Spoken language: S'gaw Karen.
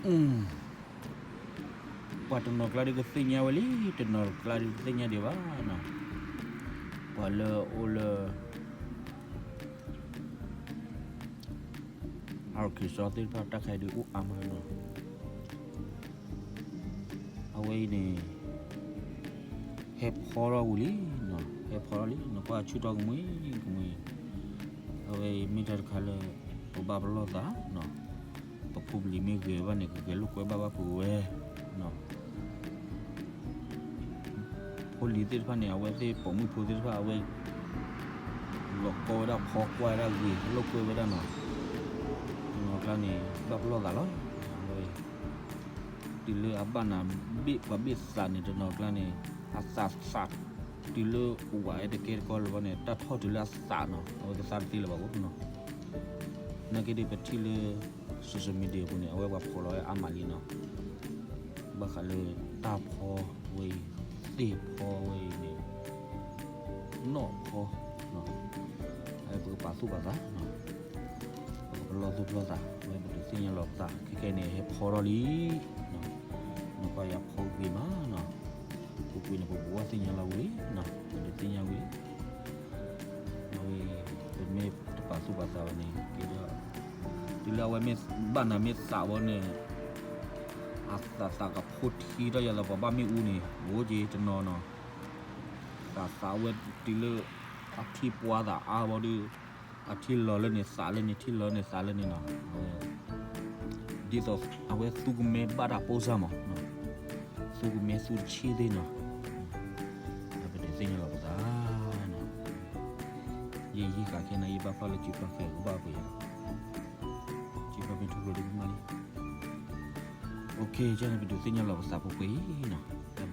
ပှၤတနီၤကျါဒုးကသ့ၣ်ညါဝဲလံ, တနီၤကျါဒုးကသ့ၣ်ညါဒံးဘၣ်နီၤ. ပှၤလၢအိၣ်လၢ Arkansas သ့ၣ်တဖၣ်တၢ်ခါအံၤဒုးအိၣ်အါမးနီၤ. အဝဲအံၤန့ၣ် ဟဲဖီထီၣ်ဝံၤလံနီၤ, ဟဲဖီထီၣ်လံနီၤ, ကွၢ်ဆူၣ်ထီၣ်ကမှံကမှံ. အဝဲအံၤမ့ၢ်တၢ်တခါလၢ ပဘၣ်ပလီၢ်သးနီၤ, ပဖိပလံၤမ့ၢ်ဂဲၤဘၣ်န့ၣ် ကဂဲၤလိာ်ကွဲဘၣ်ဘၣ်ပဝဲနီၤ. ဖိလံၤသ့ၣ်တဖၣ်န့ၣ် အဝဲသ့ၣ်ပိာ်မုၣ်ဖိသ့ၣ်တဖၣ် အဝဲ လီၤကီဝဲဒၣ်ဖီကွၢ်ဝဲဒၣ်ဂ့ၤ လိာ်ကွဲဝဲဒၣ်နီၤ. တနီၤကျါန့ၣ် ဘၣ်ပလီၢ်သးလီၤ. အဝဲ တုၤလၢအဘၣ်နၤဘ့ၣ်ပှၤဘ့ၣ်သးန့ၣ် တနီၤကျါန့ၣ် အသးသး တုၤလၢဝဲတကဲတကီလၢၤဘၣ်န့ၣ် တၢ်ထီၣ်တုၤလၢအသးနီၤ, အဝဲကသါတသ့လၢၤဘၣ်ဘၣ်နီၤ. နာ်က့ဒ်ပထံၣ်လၢ social media အပူၤန့ၣ် အဝဲပှၤဖီလီၤဝဲအါမးလံနီၤ. ဘၣ်ဃးလၢတၢ်ဖီဝဲအံၤ, သ့ၣ်ဖီဝဲအံၤန့ၣ် နီၣ်ဖီ ပကပာ်သူၣ်ပာ်သး, ပကပလီၢ်သူၣ်ပလီၢ်သး, ဝဲပဒုးသ့ၣ်ညါလီၤပသး ခဲကဲန့ၣ် ဟဲဖီထီၣ်လံ. နကွၢ်ယၤဖီကွံာ်မးနီၤ, ဖီကွံာ်န့ၣ် ပဘၣ်သ့ၣ်ညါလီၤဝံၤလံ, ပဒုးသ့ၣ်ညါဝံၤလံ. ဝဲ ပမ့ၢ်တပာ်သူၣ်ပာ်သးဘၣ်န့ၣ် ကဲဒီး တုၤလၢအဝဲမ့ၢ်ဘၣ်နၤမ့ၢ်သးဝဲန့ၣ် အသးသးကဖိထံထီၣ်ယၤလီၤ ပှၤဘၣ်မ့ၣ်အူန့ၣ် အိၣ်က့ၤတနီၤနီၤ, သးသးဝဲတုၤလၢ အထံၣ်ပှၢ်သးအါဝဲဒုး, အထံၣ်လီၤလၢန့ၣ်သးလၢန့ၣ် ထံၣ်လီၤန့ၣ်သးလၢန့ၣ်နီၤ. ဒ်သိးအဝဲသူကမဲဘၣ်တၢ်ပိၢ်စၢ်မး, သူကမဲသူတဆံသ့ၣ်နီၤ. ပဒုးသ့ၣ်ညါလီၤပသးနီၤ. ယဲယဟံးဃာ်ခဲန့ၣ် ယဘၣ်ဖျီၣ်လၢကံဖျီၣ်ဃဲကဘၣ်ပှ့ၤယၤ, ကံဖျီၣ်မ့ၢ်ထူၣ်ဖျိးဒ်ကမၣ်လံ. OK, ကန့ၣ်ပဒုးသ့ၣ်ညါလီၤပသးပှ့ၤအံၤနီၤ, တၢ်